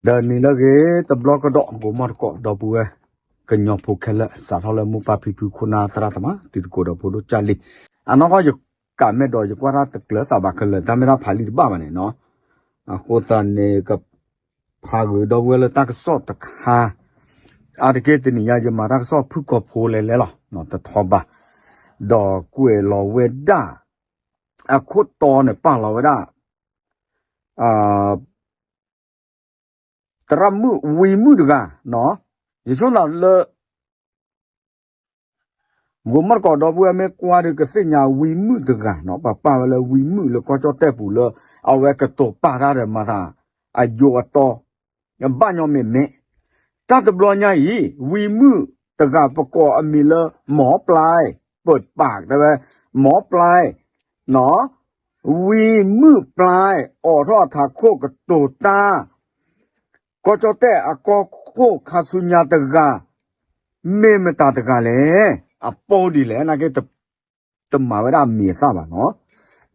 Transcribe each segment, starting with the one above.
ဒီးနံၤလၢအဂ့ၤ တဘျီကဒီး ဂိၤမီၢ်တကိး ဒီပုၢ်ဝဲၢ် ကညီဖိခဲလၢာ် စးထီၣ်လၢမိၢ်ပၢ်ဖံဖု ခိၣ်နၢ်သရၣ်သမါ တံၤသကိးဒီးဖိဒိၣ်ကၢ်လံ, အနီၢ်ကီၢ် ယကးမဲာ်ဒီး ယကွၢ်တၢ်တကျၢၤသးဘၣ်ခဲလၢာ် တၢ်မ့ၢ်တၢ်ဖးလံတဘၣ်ဘၣ်န့ၣ်နီၤ. အဃိသတးန့ၣ် ကဖးဂ့ၤဒီပုၢ်ဝဲၢ်လၢတၢ်ကစီၣ်တခါ, အါတက့ၢ်တနံၤညါ ယမၤတၢ်ကစီၣ်ဖုၣ်ကိာ်ဖိလဲၤလဲၤလီၤ တထီဘၣ်, ဒီးကွဲးလီၤဝဲဒၣ် အခိၣ်တီန့ၣ် ပာ်လီၤဝဲဒၣ် သရၣ်မုၣ် ဝံမုၣ်တဂၤ, ယဆိကမိၣ်လၢ ဂိၤမီၢ်တကိး ဒီပုၢ်ဝဲၢ်မ့ၢ်ကွၢ်ဒီး ကသ့ၣ်ညါဝံမုၣ်တဂၤနီၤ, ပှၤပာ်ဝဲလၢဝံမုၣ်လၢကီၢ်ကၠီၣ်တဲၣ်ပူၤလၢ အဝဲကတိၤပာ်တၢ်ဒီးမၤသး အယိအတီ ဘၣ်ညီမ့ၢ်မ့ၢ်, တၢ်တဘျီညါအံၤ ဝံမုၣ်တဂၤ ပကိးအမံၤလၢ မီပျဲ, ပၢၢ်ပာ်တဲဝဲ မီပျဲ ဝံမုၣ်ပျဲ အိးထီၣ်အထးခိၣ်ကတိၤတၢ် ကီၢ်ကၠီၣ်တဲၣ်အကီၢ်ခိၣ်ခါဆူညါတဂၤ မ့ၢ်မတၤတဂၤလဲၣ်, အပီဒ်လဲၣ် နာ်က့ တမၤဝဲဒၣ်အမံၤအသၣ်ဘၣ်နီၤ,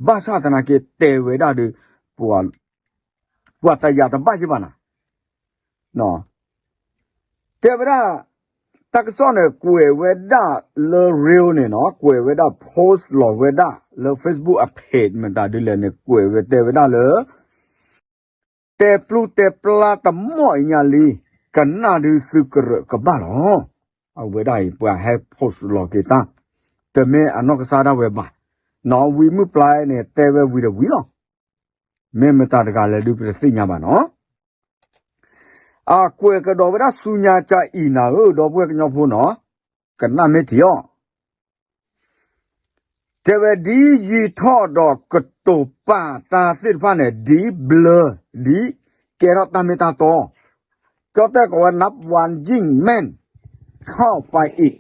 ဘၣ်ဆၣ်သနာ်က့ တဲဝဲဒၣ်ဒီး ပှၤတယာ်တဘၣ်ယ့ၢ်ဘၣ်နၤ တဲဝဲဒၣ် တၢ်ကစီၣ်န့ၣ် ကွဲးဝဲဒၣ်လၢ reel န့ၣ်နီၤ, ကွဲးဝဲဒၣ် post လီၤဝဲဒၣ်လၢ Facebook အ page မတၤဒ်လဲၣ်န့ၣ် ကွဲးဝဲတဲဝဲဒၣ်လၢ တဲပျုၢ်တဲပျါတမီၢ်အံၤညါလံ, ကနၣ်ဒုးသုကရၢၢ်ကဘၣ်လီၤ. အဝဲဒၣ်အံၤ ပှၤဟဲ post လီၤက့ၤတၢ်, တမ့ၢ်အနီၢ်ကစၢ်ဒၣ်ဝဲဘၣ်, နီၤ ဝံမုၣ်ပျဲန့ၣ် တဲဝဲဝံၤဒီးဝံၤလီၤ. မ့ၢ်မတၤတဂၤလဲၣ်ဒုး ပတသ့ၣ်ညါဘၣ်နီၤ. အကွဲးကဒီးဝဲဒၣ်ဆူညါကၢအံၤနၤဧၢ ဒီပုၢ်ဝဲၢ်ကညီဖိနီၤ, ကနၣ်မ့ၢ်ထံအီၤ တဲဝဲဒ်ယံာ်ထီၣ်ဒီးကတိၤပာ်တၢ်သ့ၣ်တဖၣ်န့ၣ် ဒ်ဘျၢ, ဒ်ကဲထီၣ်တၢ်မ့ၢ်တၢ်တီ, ကၠီၣ်တဲၣ်ကိးဝဲ နပ်วันยิ่งแม่นเข้าไปอีก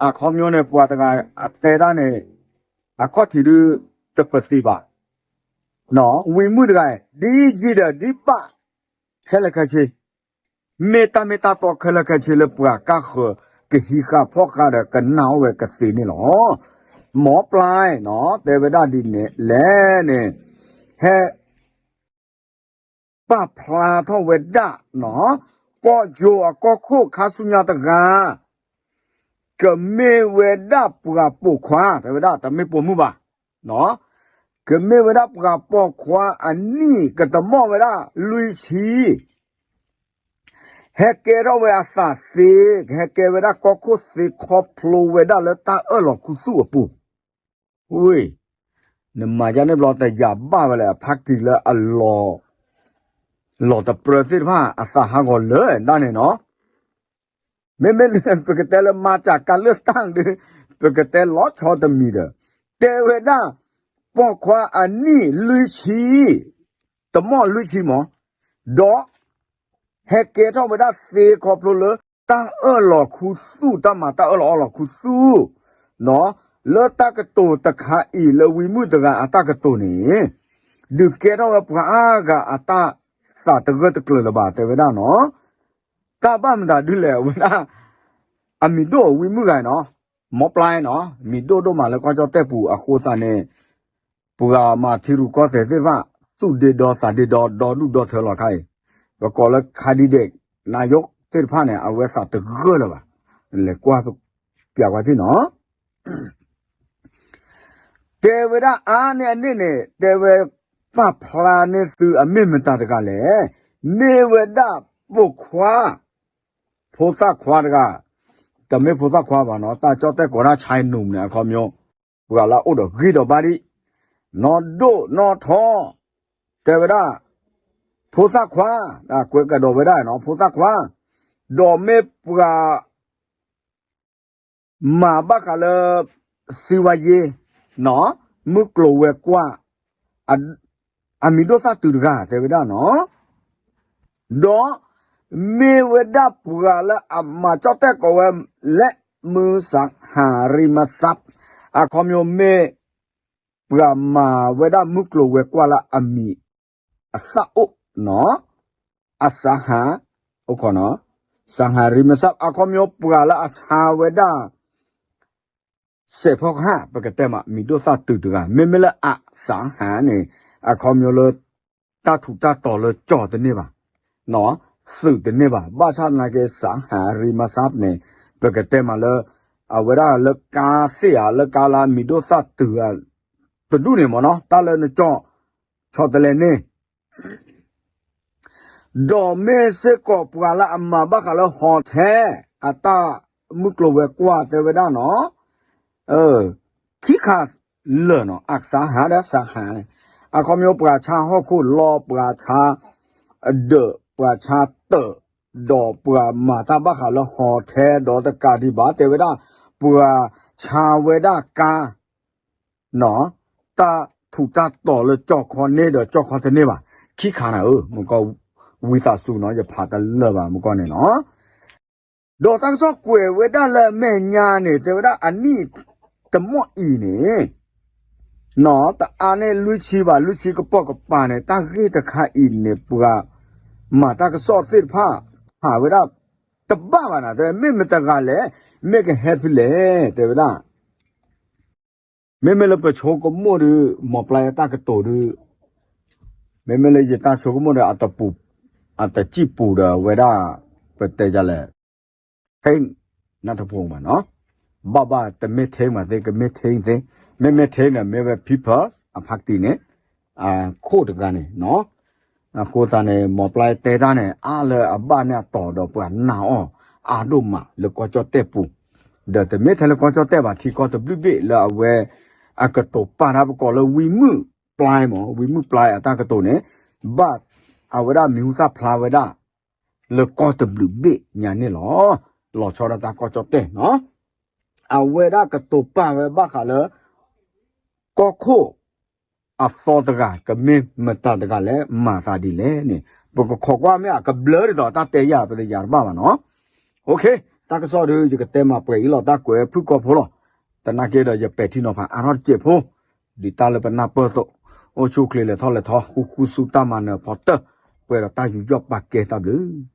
အခီပညီန့ၣ် ပှၤတဂၤအတဲတၢ်န့ၣ် အခီၣ်ထံးဒုး တပသံဘၣ်, ဝံမုၣ်တဂၤ ဒ်ယံာ်ဒီးဒ်ဘၣ် ခဲလၢာ်ခဲဆ့ မ့ၢ်တၢ်မ့ၢ်တၢ်တီခဲလၢာ်ခဲဆ့လၢပှၤကါဃၢၤ ကဟံးဃာ်ဖီၣ်ဃာ်ဒီးကနၣ်အီၣ်ဝဲကသ့န့ၣ်လီၤ. မီပျဲနီၤ တဲဝဲဒၣ်ဒ်န့ၣ်လဲၣ်န့ၣ် ဟဲ ပာ်ဖျါထီၣ်ဝဲဒၣ်နီၤ ကီၢ်ယိၤအကီၢ်ခိၣ်ခါဆူညါတဂၤ ကမ့ၢ်ဝဲဒၣ်ပှၤပိာ်ခွါ တဲဝဲဒၣ် တမ့ၢ်ပိာ်မုၣ်ဘၣ်, ကမ့ၢ်ဝဲဒၣ်ပှၤပိာ်ခွါအနံၣ် ကတမီၢ်ဝဲဒၣ်လွံၢ်ဆံ ဟဲကဲထီၣ်ဝဲအသးသ့, ဟဲကဲဝဲဒၣ်ကီၢ်ခိၣ်သ့ခီဖျိဝဲဒၣ်လၢတၢ်အၢၣ်လီၤခူသူၣ်အပူၤ, ဝ့ၢ်, နမၤယါန့ၣ်ဘျီတယာ်ဘၣ်ဝဲလဲၣ် အဖါတံၢ်လၢအလီၤ လီၤတပြၢသ့ၣ်တဖၣ် အသးဟးဂီၤလၢာ်ဒၣ်န့ၣ်နီၤ, မ့မ့ၢ်ပကတဲလၢမၤတၢ်ကါလၢတၢ်ဒုး ပကတဲလီၤဆီတမံၤဒီး တဲဝဲဒၣ် ပိာ်ခွါအနံၣ်လွံၢ်ဆံ တမီၢ်လွံၢ်ဆံမး, ဒီး ဟဲကဲထီၣ်ဝဲဒၣ်သ့ခီဖျိလၢ တၢ်အၢၣ်လီၤခူသူၣ် တၢ်မၤတၢ်အၢၣ်လီၤအီလီၤခူသူၣ် လၢတၢ်ကတိၤတခါအံၤလၢဝံမုၣ်တဂၤအတၢ်ကတိၤန့ၣ် ဒုးကဲထီၣ်ဝဲပှၤအါဂၤအတၢ်သးတဂၢၢ်တကျၢၤလၢၤဘၣ် တဲဝဲဒၣ်နီၤ, တၢ်ဘၣ်မတၤဒုလဲၣ် အဝဲဒၣ် အမံၤဒိၣ်ဝံမုၣ်ဂၤနီၤ, မီပျဲနီၤ မံၤဒိၣ်ဒိၣ်မးလၢကီၢ်ကၠီၣ်တဲၣ်ပူၤအဃိသတးန့ၣ် ပှၤမၤထံရူၢ်ကီၢ်သဲးသ့ၣ်တဖၣ် သူၣ်ဒ့ဒီသးဒ့ဒီ ဒီဒူၣ်ဒီထၢလီၤခါအံၤ, ပကိးလၢ candidate နၤယိးသ့ၣ်တဖၣ်န့ၣ် အဝဲသးတဂၢၢ်လၢၤဘၣ်, လဲၤကွၢ်ပျးကွၢ်ထံၣ်နီၤ တဲဝဲဒၣ်အါန့ၢ်အန့ၣ်န့ၣ် တဲဝဲပာ်ဖျါန့ၢ်သုအမ့ၢ်မတၤတဂၤလဲၣ်, မ့ၢ်ဝဲဒၣ်ပိာ်ခွါ ဖိသၣ်ခွါတဂၤ, တမ့ၢ်ဖိသၣ်ခွါဘၣ်နီၤ တၢ်ကၠီၣ်တဲၣ်ကိးဒၣ် ชายหนุ่ม န့ၣ် အခီပညီ ပှၤလၢအအိၣ်ဒီးဂံၢ်ဒီးဘါဒံး, နီၢ်ဒိၣ်နီၢ်ထီ, တဲဝဲဒၣ် ဖိသၣ်ခွါ, ကွဲးကဒီးဝဲဒၣ်နီၤ ဖိသၣ်ခွါ, ဒီးမ့ၢ်ပှၤ မၤဘၣ်ဃးလၢ စီးပွားရေး နီၤ, မုၢ်ကျိၤဝဲၤကွာ် အမံၤဒိၣ်သၣ်တုၤတဂၤ တဲဝဲဒၣ်နီၤ, ဒီးမ့ၢ်ဝဲဒၣ်ပှၤလၢအမၤကၠီၣ်တဲၣ်ကိးဝဲ လက်မှတ်အสังหาริมทรัพย์ အခီပညီမ့ၢ် ပှၤမၤဝဲဒၣ်မုၢ်ကျိၤဝဲၤကွာ်လၢအမံၤအသၣ်အိၣ်နီၤ, အစဟါ, အိၣ်ခိးနီၤ, စဟါရံမစပ် အခီပညီ ပှၤလၢအဆါဝဲဒၣ် စဲးဖီကဟၣ် ပကတဲမး မံၤဒိၣ်သၣ်တုၤတဂၤ မ့မ့ၢ်လၢအစဟါန့ၣ် အခီပညီလၢ တၢ်ထူးတၢ်တီၤလၢကၠီတန့ၢ်ဘၣ်. သုးတန့ၢ်ဘၣ်. ဘၣ်ဆၣ်သနာ်က့ စးဟးရံမၤစးန့ၣ် ပကတဲမးလၢ အဝဲဒၣ်လၢကါသ့ၣ်ဧါ လၢကါလၢအမံၤဒိၣ်သၣ်တုၤဧါ တဒူၣ်န့ၣ်မ့ၢ်နီၤ တၢ်လၢနကၠီၣ် ဆီတလဲန့ၣ် ဒီးမ့ၢ်စ့ၢ်ကီးပှၤလၢအမၤဘၣ်ဃးလၢ hotel အတၢ်မုၢ်ကျိၤဝဲၤကွာ်တဲဝဲဒၣ်နီၤ, ခံခါလၢာ်နီၤ အကစးဟးဒီးစးဟးန့ၣ် အခီပညီပှၤဆါဟီၣ်ခိၣ်လီၤ ပှၤဆါအဒၢး ပှၤဆါတၢး ဒီးပှၤမၤတၢ်ဘၣ်ဃးလၢ hotel ဒီးတကးဒံးဘၣ်တဲဝဲဒၣ် ပှၤဆါဝဲဒၣ်ကါ တၢ်ထူးတၢ်တီၤလၢကၠီၣ်ခီန့ၣ်ဒီးကၠီၣ်ခီတန့ၢ်ဘၣ် ခံခါနၤဧၢ မ့ၢ်ကီၢ် ဝံသးစူၤနီၤ ယဖးတလၢာ်ဘၣ်မ့ၢ်ကီၢ်န့ၣ်နီၤ, ဒီးတၢ်ကစီၣ်ကွဲးဝဲဒၣ်လၢအမဲာ်ညါန့ၣ် တဲဝဲဒၣ်အနံၣ်တမီၢ်အံၤန့ၣ် နီၤ တအါန့ၢ်လွံၢ်ဆံဘၣ် လွံၢ်ဆံကပိာ်ကပၤန့ၣ် တၢ်ဂ့ၢ်တခါအံၤန့ၣ် ပှၤမၤတၢ်ကစီၣ်သ့ၣ်တဖၣ် ဖးဝဲဒၣ်တဘၣ်ဘၣ်နၤ တဲမ့ၢ်မတဂၤလဲၣ် မ့ၢ်ကဟဲဖဲလဲၣ် တဲဝဲဒၣ် မ့မ့ၢ်လၢပဆိကမိၣ်ဒီး မီၤပျါအတၢ်ကတိၤဒီး မ့မ့ၢ်လၢယတၢ်ဆိကမိၣ်ဒီး အတစံၣ်ပူၤဒီးဝဲဒၣ် ပတဲယလဲၣ် ထ့ နၢ်တပူၤမးနီၤ, ဘၣ်ဘၣ်တမ့ၢ်ထ့မးသ့ ကမ့ၢ်ထ့သ့, မ့မ့ၢ်ထ့န့ၣ် မ့ၢ်ဝဲ people အဖါတံၢ်န့ၣ် အခိၣ်တဂၤန့ၣ်နီၤ, အဃိသတးန့ၣ် မီၤပျါတဲတၢ်န့ၣ် အါလၢအဘၣ်န့ၣ်အတီၤဒီးပှၤနာ်အီၤ အါဒိၣ်မးလၢကီၢ်ကၠီၣ်တဲၣ်ပူၤ, ဒီးတမ့ၢ်ထဲလၢကီၢ်ကၠီၣ်တဲၣ်ဘၣ် ထံကီၢ်တဘျုးဘ့ၣ်လၢအဝဲ အကတိၤပာ်တၢ်ပကိးလၢဝံမုၣ်ပျါမး ဝံမုၣ်ပျါအတၢ်ကတိၤန့ၣ် ဘၣ်အဝဲဒၣ်မံၤဟူသၣ်ဖျါဝဲဒၣ် လၢကီၢ်တဘျုးဘ့ၣ်ညါန့ၣ်လီၤ. လီၤဆီဒၣ်တၢ်ကီၢ်ကၠီၣ်တဲၣ်နီၤ, အဝဲဒၣ်ကတိၤပာ်ဝဲဘၣ်ဃးလၢ ကီၢ်ခိၣ်အသီတဂၤ ကမ့ၢ်မတၤတဂၤလဲၣ် မၤသးဒ်လဲၣ်န့ၣ် ပကခိးကွၢ်မ့ၢ်အကဘျၢဒ်သိးတၢ်တဲယၤ ပတယၤတဘၣ်ဘၣ်နီၤ. တၢ်ကစီၣ်ဒီး ယကတဲမၤပှဲၤအံၤလီၤ တၢ်ကွဲးဖုၣ်ကိာ်ဖိလီၤ. သနာ်က့ဒီး ယပဲာ်ထံနီၤဖးအါထီၣ်တစဲးဖိ ဒ်တၢ်လၢပနၢ်ပၢၢ်အသိး, အိၣ်ဆူၣ်အိၣ်ချ့လဲၤထီၣ်လဲၤထီ ဃူဃူဆူတၢ်မၤနၢၤဖီတၢၢ် ပှဲၤဒီးတၢ်ယူးယီၣ်ပာ်ကဲတၢ်ဘျုး